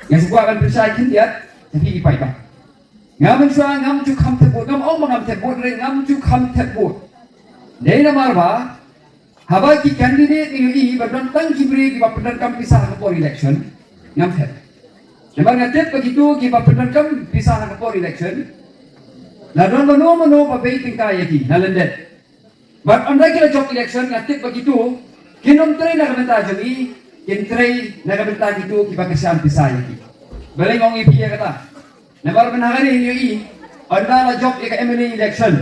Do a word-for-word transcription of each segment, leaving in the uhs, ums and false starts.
Nga sngewkwah ban pynshai khyndiat, tapi ki paidbah. Ngam mynshuwa, ngam ju kham thep vote, ngam ong ba ngam thep vote, re ngam ju kham thep vote. Dei namar ba haba ki candidate ngi ïohi ba don tang ki briew kiba pyndonkam pisa ha ka por election, ngam thep. Namar nga tip ba kito kiba pyndonkam pisa ha ka por election, la don mano mano ba bei tyngka ïa ki na lyndet. Bad ynda ki la jop election, nga tip ba kito kin ym trei na ka bynta jong ngi, kin trei na ka bynta kito kiba kyrshan pisa ïa ki. Balei nga ong ïa phi ïa kata? Namar mynta ha kane ngi ïohi, ynda la jop ïa ka M L A election,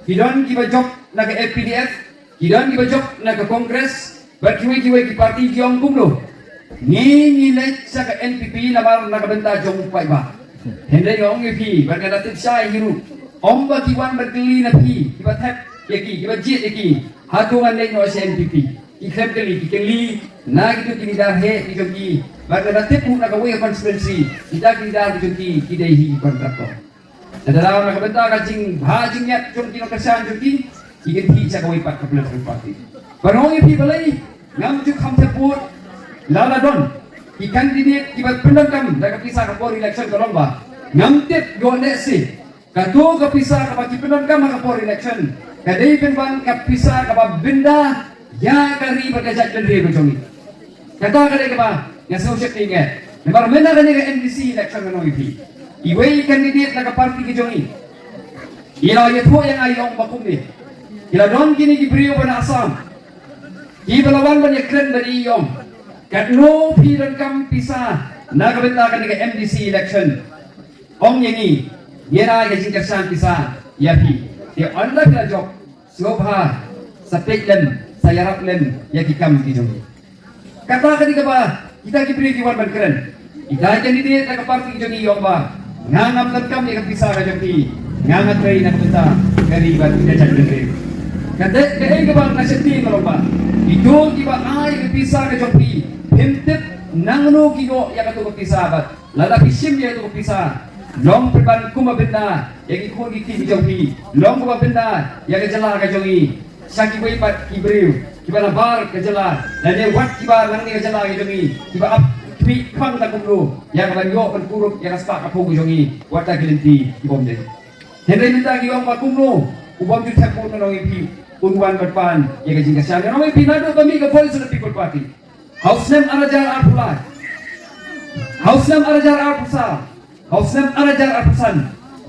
ki don kiba jop na ka F P D F, ki don kiba jop na ka Congress, bad kiwei kiwei ki party ki ong kumno. Ngi ngi leit sha ka N P P namar na ka bynta jong u paidbah. Hynrei nga ong ïa phi, bad nga da tip shai hi ruh, ym ba ki wan ban kylli na phi kiba thep ïa ki, kiba jied ïa ki, hato ngan leit noh sha N P P. Ki khlem kylli, ki kylli na kito ki leader heh ki jong ki. Bad nga da tip ruh na kawei ka constituency, kita ki leader ki jong ki, ki dei hi ki contractor. Lada na ka bynta ka jingbha jingïap jong ki nongkyrshan jong ki, ki kynthih sha kawei pat ka political party. Bad nga ong ïa phi balei ngam ju kham thep vote, lada don ki candidate kiba pyndonkam da ka pisa ka por election, ka long ba ngam tip ïoh lehse kato ka pisa kaba ki pyndonkam ha ka por election ka dei pynban ka pisa kaba bynda ïa ka ri bad ka jaitbynriew ka jong ngi. Kata ka dei kaba nga sngewsih ïa ngi. Namar mynta kane ka M D C election, nga ong ïa phi, iwei i candidate na ka party ka jong ngi i la ïathuh ïa nga, i ong ba kumne, i la don kine ki briew ba na Assam kiba la wan ban ïakren bad i, i ong, katno phi donkam pisa na ka bynta kane ka M D C election? Ong ïa ngi, ngi ai ka jingkyrshan pisa ïa phi. Te ynda phi la jop, sngewbha sa peit lem, sa ïarap lem ïa ki kam ki jong ngi. Kata ka dei kaba kita ki briew ki wan ban kren. Kita ki candidate na ka party ki jong ngi, i ong ba nga ngam donkam ïa ka pisa ka jong phi, nga nga trei na ka bynta ka ri bad ka jaitbynriew. Kata kaei kaba nga sheptieng, ka long ba kito kiba ai ka pisa ka jong phi, phim tip nangno ki ïoh ïa kato ka pisa bad lada phi shim ïa kato ka pisa, long pynban kumba bynda ïa ki khun ki kti jong phi, long kumba bynda ïa ka jylla ka jong ngi sha kiwei pat ki briew kiba na bar ka jylla, lane wat kiba nangne ka jylla ka jong ngi, kiba ap khmih khang da kumno ïa ka ban ïoh ban kurup ïa ka spah ka pung ka jong ngi wat da ki lynti ki bym dei. Hynrei mynta ki ong ba kumno u bym ju thep vote, nga ong ïa phi, un wan bad pan ïa ka jingkyrshan. Nga ong ïa phi, naduh ba mih ka Voice of the People Party ha u snem ar hajar arphew lai, ha u snem ar hajar arphew saw, ha u snem ar hajar arphew san,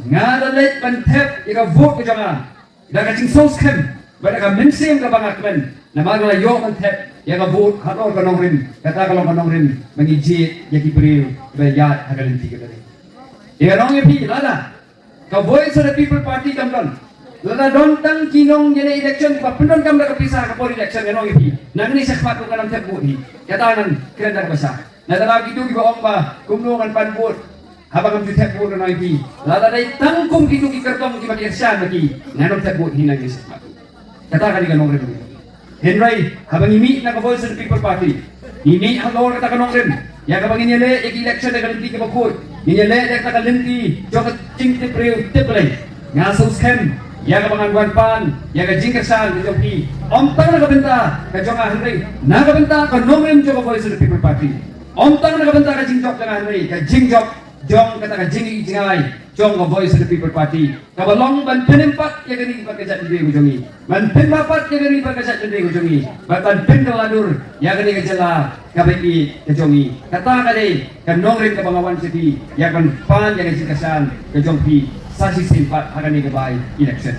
nga la leit ban thep ïa ka vote ka jong nga da ka jingsngewskhem bad da ka mynsiem kaba nga kmen, namar nga la ïoh ban thep ïa ka vote halor ka nongrim. Kata ka long ka nongrim ba ngi jied ïa ki briew ba ïaid ha ka lynti kaba dei. Ïa, nga ong ïa phi, lada ka Voice of the People Party kam don, lada don tang ki nongïaleh election kiba pyndonkam da ka pisa ha ka por election, nga ong ïa phi, nangne shakhmat ruh ngan ym thep vote hi. Kata ngan kren da kaba shai. Nangta kito kiba ong ba kumno ngan pan vote haba ngam ju thep vote, nga ong ïa phi, lada dei tang kum kito ki kyrtong kiba kyrshan ïa ki, ngan ym thep vote hi nangne shakhmat. Kata ka dei ka nongrim. Hynrei haba ngi mih na ka Voice of the People Party, ngi mih halor kata ka nongrim ïa kaba ngin ïaleh ïa ki election da ka lynti kaba khuid, ngin ïaleh da kata ka lynti jong ka jingtip briew tip Blei. Nga sngewskhem ïa kaba ngan wan pan ïa ka jingkyrshan ka jong phi, ym tang na ka bynta ka jong nga hynrei na ka bynta ka nongrim jong ka Voice of the People Party. Ym tang na ka bynta ka jingjop jong nga hynrei ka jingjop jong kata ka jingïohi jngai jong ka Voice of the People Party, kaba long ban pynim pat ïa ka ri bad ka jaitbynriew ka jong ngi, ban pynbha pat ïa ka ri bad ka jaitbynriew ka jong ngi, bad ban pynkylla dur ïa kane ka jylla kaba ïeit ka jong ngi. Kata ka dei ka nongrim kaba nga wan sha phi ïa ka ban pan ïa ka jingkyrshan ka jong phi sa shisien pat ha kane ka by-election.